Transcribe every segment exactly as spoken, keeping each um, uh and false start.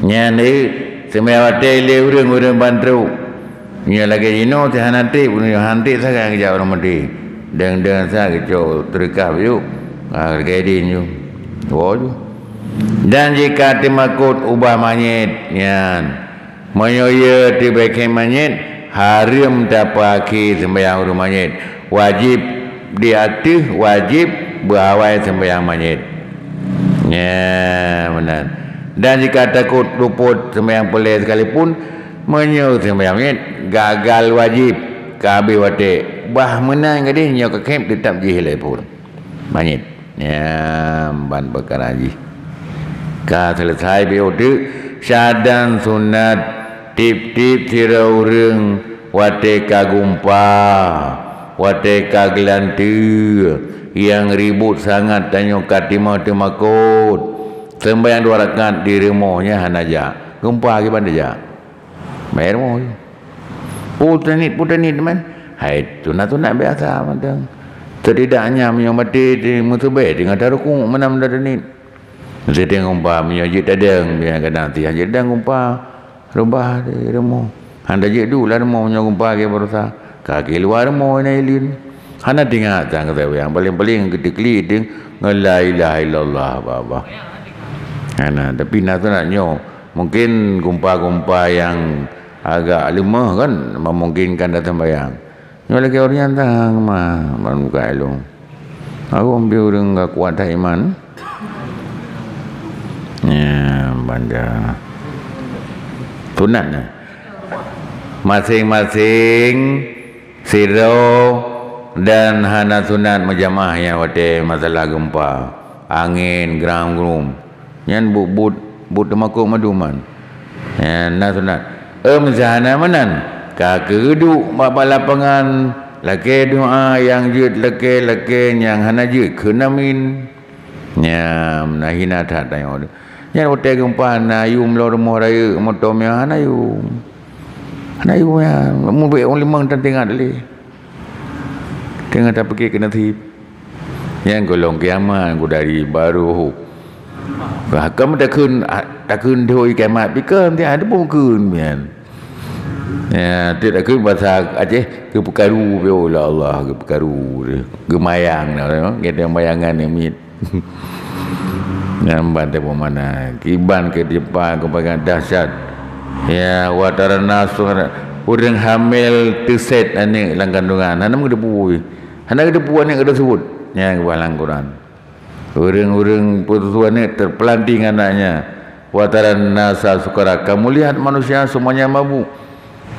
Nyan deh, seumayang watèe lé ureueng-ureueng ban trok. Nyoe lagèe jinoe teuh hana trép, ureueng hana trép sagai geujak ureueng maté. Deng-deng sa geucok teureukah bayeue, ah, lagèe deh nyoe. Woe ju. Dan jika teumakot ubak manyét nyan, meunyoe yö teubeukém manyét, hareuem tapeuakhé seumayang ureueng manyét. Wajéb di ateueh, wajéb beuawai seumayang manyét. Nyan meunan. Dan jika takot luput seumayang peureulèe sekalipun, meunyoe seumayang manyét gagal wajéb, ka habéh watèe, bah meunan gadeh nyoe ka khém, teutab jih lé phon manyét. Nyan ban peukara jih. Ka seuleusai bayeue teuk, syahadat sunat tiep-tiep sidroe ureueng watèe ka gumpa, watèe ka geulanteue, nyang ribot sangat tanyoe ka timoh teumakot. Seumayang dua rakaat di rumoh nyan hana jak. Gumpa kiban tajak? Bak rumoh ju. Peue teunit, peue teunit man? Hai, sunat-sunat biasa mantong. Setidaknya meunyoe maté di meuseubeh, teungoh tarukuk meunan teunit. Seudeung gumpa meunyoe jeuet tadeng, biar kadang tiah jeuet tadeng gumpa. Reubah di rumoh. Hana jeuet duek lam rumoh meunyoe gumpa lagèe baroesa. Ka lagèe luwa rumoh na ileuen. Hana teuingat sang seumayang. Paléng-paléng geuteuklik deueng ngon la ilaha illallah babah. Hana, tapi na sunat nyoe. Mungkin gumpa-gumpa nyang agak leumah kan memungkinkan dak seumayang. Nyoe lagèe ureueng nyang tang mah ban buka ilong. Aku ambil ureueng enggak kuat that iman. Ya, banda. Sunat nah. Masing-masing sidroe dan hana sunat meujamaah nyang watèe masalah gumpa, angén, gram-grum. Nyan buet-buet, buet teumakot mandum nyan. Nyan na sunat. Em sahana meunan, ka keuduek bak, bak lapangan, lakèe doa nyang jeuet lakèe-lakèe nyang hana jeuet kheun amin. Nyan na hina that tanyoe. Nyan watèe gumpa na yum lom rumoh rayeuk moto meuh hana yum. Hana yum nyan, mubuet ureueng limong tan teuingat lé. Teungoh tapike keu naseb. Nyang gohlom kiamat, gudari barô. Bah, kamoe takheun, takheun doi kiamat, pike teuh ada pun kheun nyan. Ya, tu takheun basa Aceh, geupeukaru pih, ya Allah, geupeukaru. Geumayang, gitu, mayangan miet. Nyan ban teupeumana. Kiban keu dipa keubangan dahsyat. Ya, wataran nasu ureueng hamil teusét aneuk lam kandungan. Hana meugeudeupu. Hana geudeupu aneuk geuda seubut. Nyan geuba lam Quran. Ureueng-ureueng peututoe aneuk teupeulanti ngon anaknya. Wataran nasa sukara. Kamu lihat manusia semuanya mabuk.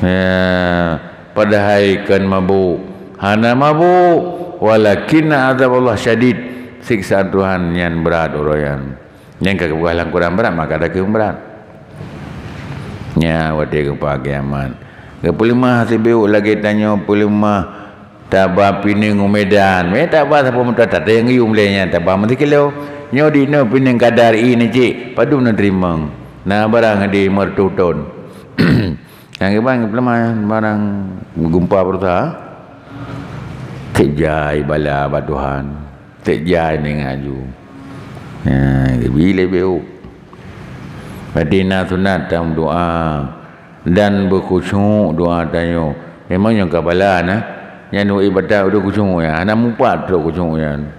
Ya, padahai kon mabuk. Hana mabuk, walakinna azab Allah syadid. Siksaan Tuhan nyan brat uroe nyan. Nyang ka geupeugah lam Quran brat, maka takheun brat. Nya watèe geupa kiamat. Geupeuleumah sibeuet lagèe tanyoe peuleumah taba pineung u Medan. Mé taba saboh moto, tata nyang geuyue mulai nyan taba meusikilo. Nyoe di inoe pineung kadar i neucik, padum neuteurimong. Na barang di meureutoh thon. Nyang geuban geupeuleumah barang geumpa beureusaha. Teujai bala bak Tuhan. Teujai ngon aju. Nah, geubi lé beuh. Berarti na sunat tameudoa dan beukhusyuk doa tanyoe. Memang nyang ka bala na. Nyan wék ibadat udeb khusyuk nyan. Hana mupat trok khusyuk nyan.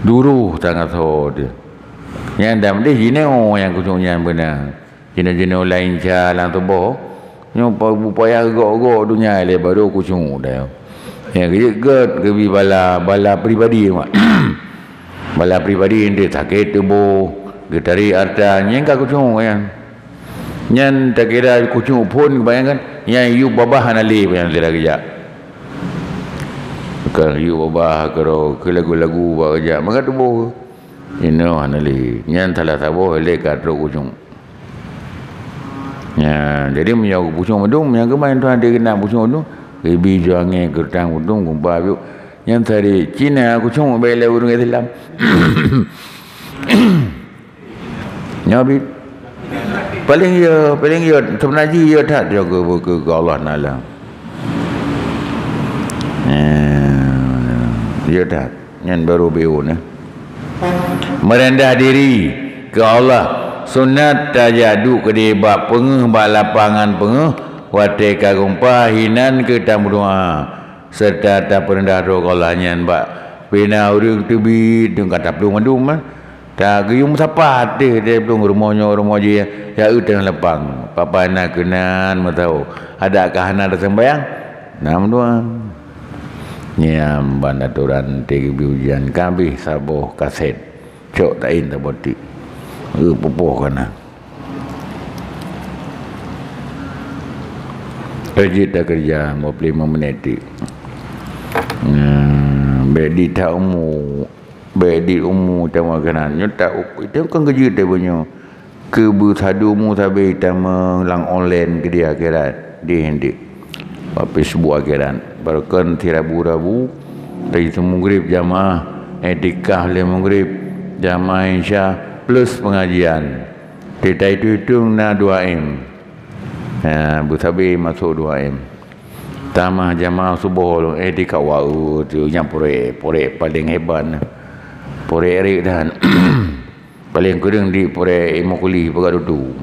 Duroh tangasoe teuh. Nyan dam deh jinoe nyang khusyuk nyan beuna. Jinoe-jinoe laén ca lam tuboh. Nyoe pa-, bupaya gok-gok donya lé baru khusyuk dah. Ya, geujeuet gét geubi bala, bala pribadi mak. Bala pribadi ente sakét tuboh, geutari harta, nyan ka khusyuk nyan. Nyan takira khusyuk phon, bayangkan, nyan yub babah hana lé nyang sira geujak. Bukan yub babah keudroe, keu lagu-lagu bak geujak, maka tuboh. Inoe hana lé. Nyan salah saboh lé ka trok khusyuk. Ya, jadi meunyoe khusyuk mandum, nyang keumain Tuhan dikeunak khusyuk mandum, ribi juange geutang mandum gumpa biuk. Nyan tadi Cina khusyuk bak lé ureueng Islam. Nyoe bit. Paling ya, paling ya, sebenarnya ya that ya ke, ke, ke Allah Taala. Ya, ya that. Nyan baru biu nah. Merendah diri ke Allah Sunat tajak duek keudeh bak peungeuh, bak lapangan peungeuh, watée ka geumpa, hinan keu tameudoá, seureuta tapeureundah droe keu Allah. Nyan bak pih na ureuëng teubiet, dong ka taplueng mandum, eh. Tageuyue meusapat teuh, taplueng rumoh nyoe rumoh jih, ya eu teuh lapang. Papa na keunan meusaho, adak ka hana taseumbayang, na meudoá. Nyan ban atoran teuh geubri ujian, ka abéh saboh kaset. Cok tain tabotik. Eh, pupoh kana. Rajin takeureuja, dua puluh lima menit ti. Nah, bèk di ta umu, bèk di umu tawa kana. Nyoe ta u-, itu kan keujeuet deh bunyoe. Keu beusadu umu sabe tamong lam online keu di akhirat. Di henti. Bak Facebook akhirat. Baroekon si rabu-rabu, tadi tu maghrib jamaah, iktikaf lé maghrib, jamaah isya, plus pengajian. Teutai tu-tu na dua M. Ha, beusabe masuk dua M. Tamah jamaah suboh lom, eh, di kawau tu nyang purek, purek paling hebat. Purek rik dan paling kurang di purek imukuli peugah dudu.